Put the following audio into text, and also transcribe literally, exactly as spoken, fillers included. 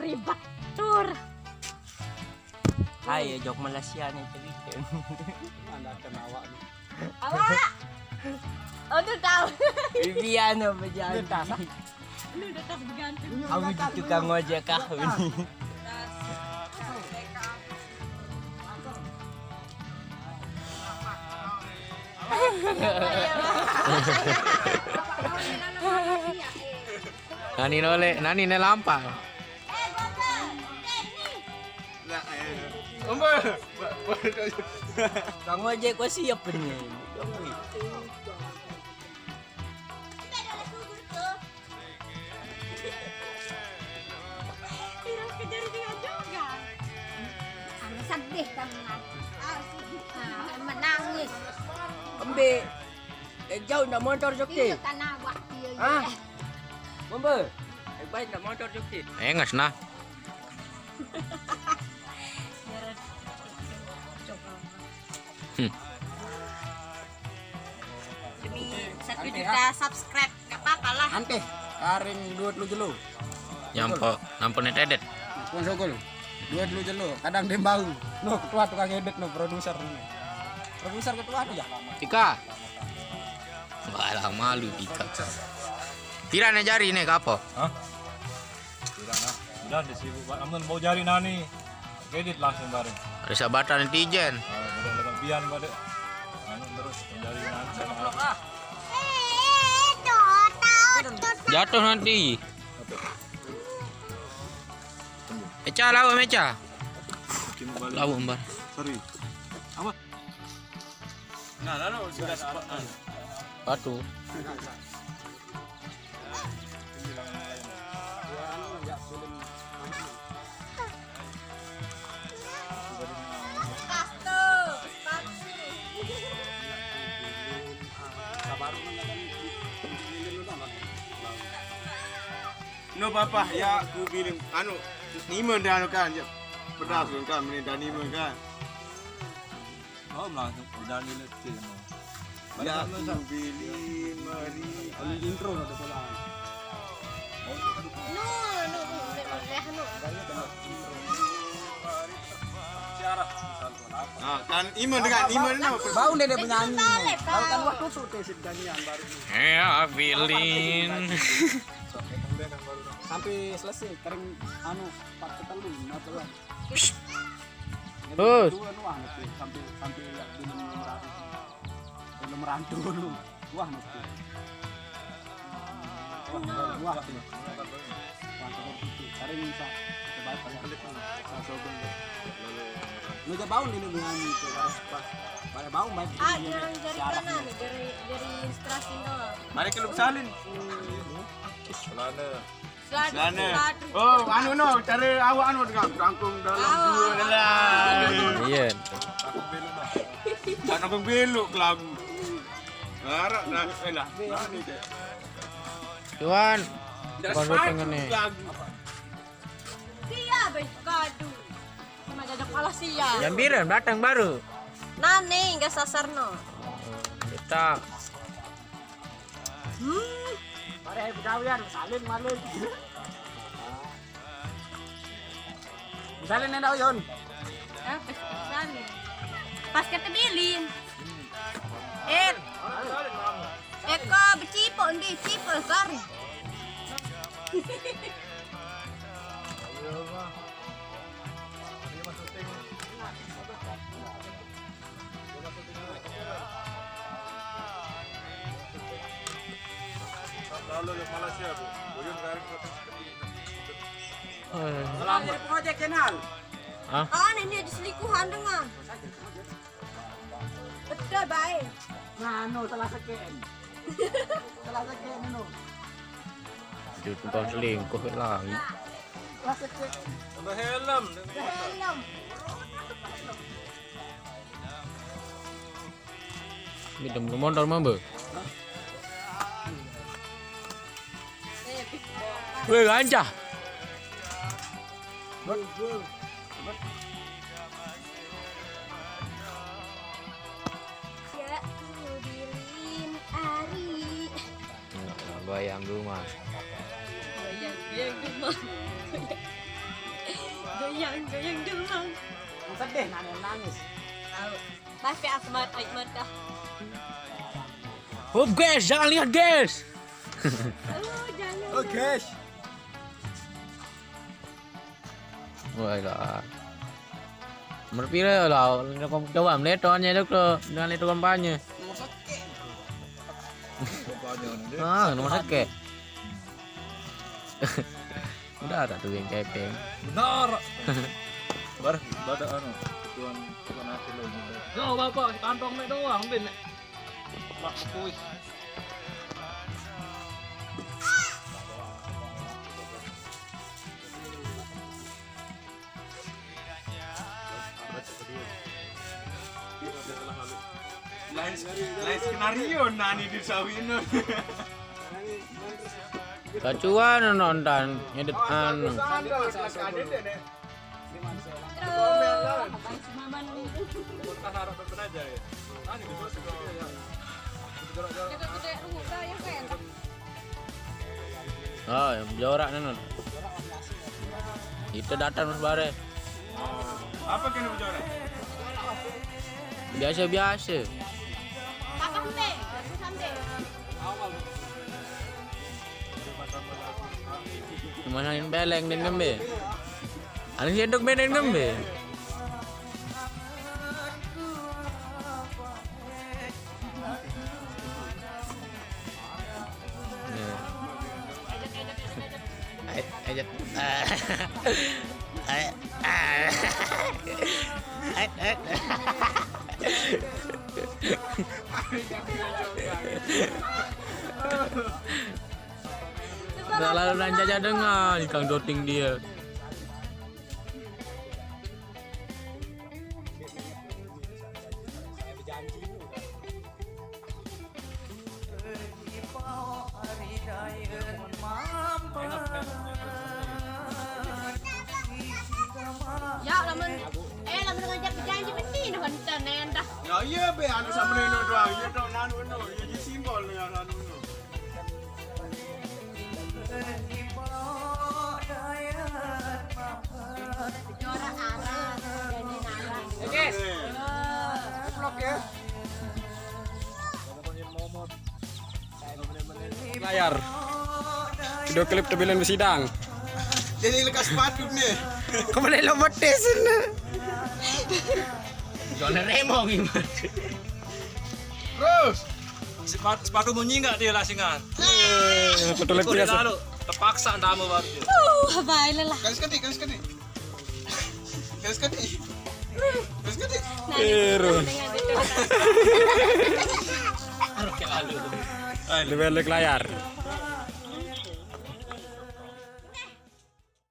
Ribet tur. Ayo jok Malaysia nih cerita. Ada kena awak nih. Awak. Aduh tahu. Bibian apa jadi? Lu udah tas bergantung. Aku jadi tukang ojek kah ini? Nani noleh, nani ne lampa. Kang ojek kok siap ini. Terus kejar dia juga. Anu sedih kamu nanti. Ah, sedih. Ah, menangis. Embe. Eh, jauh ndak motor jok ti. Iya, tanah wak dia. Ah. Bombe. Eh, baik ndak motor jok ti. Enges nah. Hmm. Demi satu juta subscribe, nggak apa-apa lah. Ante, karing dua puluh jelo. Nyampe, nampe net edit. Pun sokol. Dua puluh jelo, kadang dia bau. No, ketua tukang edit no, produser no. Produser ketua no ya. Tika. Balah malu Tika. Pira ne jari ne kapo? Hah? Pira nah? Udah disibuk, Pak. Amun mau jari nani. Edit langsung bareng. Ada sabatan netizen. Ah, udah lebihan pada. Anu terus mencari nani sama. Jatuh nanti. Eca lawan Eca. Bikin balik. Lawan bar. Sorry. Apa? Nah, lalu sudah sepakat. Batu. No papa ya ku bilang anu nime dan anu kan ya pedas kan meni dan nime kan. Oh, langsung udah nilai sih. Ya, ku bilin mari. Ini intro ada pola. No, no, no, no, no. Nah, kan iman dengan iman apa? Bau deh dia penyanyi. Bau kan waktu tuh teh si Danian baru. Ya, bilin. Sampai selesai kering anu part ketelu nah tuh. Bos. Sampai sampai ya belum merantau. Belum merantau lu. Wah mesti. Wah, wah. Wah, seperti itu. Cari bisa. Coba aja. Lu coba bau ini dengan itu. Pas. Pada bau baik. Ah, jangan jari kanan, jari jari strafing doang. Mari ke lu salin. Celana. Sana. Oh, anu no, cara awak anu dengan kangkung dalam dua lah. Iya. Jangan kangkung belok ke lagu. Harap dah, eh lah. Nah, ni deh. Tuan, bukan syuting ini. Lagu. Dia be gaduh. Sama jajak pala sia. Jam pira datang baru? Nane enggak sasar no. Kita Hmm. Mari ayo begawian, salin malin. Salin ndak Yon. Apa sasar no? Pas kata bilin. Eh. Eko becipok ndi cipok kar. Lalu Malaysia tu, Buyun garing kota seperti Selamat pengojek kenal. Ah? Ah, ini ada selingkuhan dengan. Betul baik. Nah, no, salah seken. Salah seken no. Itu tukang selingkuh lagi. Salah seken. Tambah helm. Helm. Bidem ke motor mah, Bang. Weh, ganja. Ya, bilin ari. Nah, gua Yang rumah. Goyang, goyang demang. Goyang, goyang demang. Sedih nangis nangis. Tahu. Tapi aku mat, air mata. Hop guys, jangan lihat guys. Oh, jangan. Oh guys. Wah lah. Merpira lah, coba melihat tuannya itu ke dengan itu kampanye. Nomor satu. Ah, nomor satu. Udah ada tuh yang kepeng. Benar. Bar, bar ada anu, tuan tuan hasil lagi. Yo bapak, kantong mek doang bin. Mak kuis. Lain lain skenario nani di sawino. Kacuan nonton edit anu. Terus, apa yang semaman itu? Kita harap berpenaja ya. Nani bisa sih ya. Gede-gede rumah yang kayak Oh, yang jorak nonton. Itu datang mas bare. Apa kena bicara? Biasa-biasa. Kakak sampai, aku sampai. Cuma angin beleng dan ngembe. Angin sendok beleng ngembe. Ayo, ayo. Ayo, ayo. Udah lalu nanya aja dengan ikang doting dia. Ya, lamun eh lamun ngajak berjanji mesti nonton endah. Ya iya be anu sama Reno doang. Iya dong anu no. Iya di simbol ya anu no. Orang Arab, jadi Arab. Guys, vlog ya. Layar. Video klip tebilan besidang. Jadi lekas sepatu nih. Kembali lo betis ini. Zona remong ini. Terus. Sepatu, sepatu bunyi nggak dia lasingan? Betul Ikut dia biasa. Lalu terpaksa tamu baru dia. Uh, baiklah. Garis ketik, garis ketik. Garis ketik. Garis ketik. Nah, Iru. dengan itu. Harus ke lalu. Lebih layar.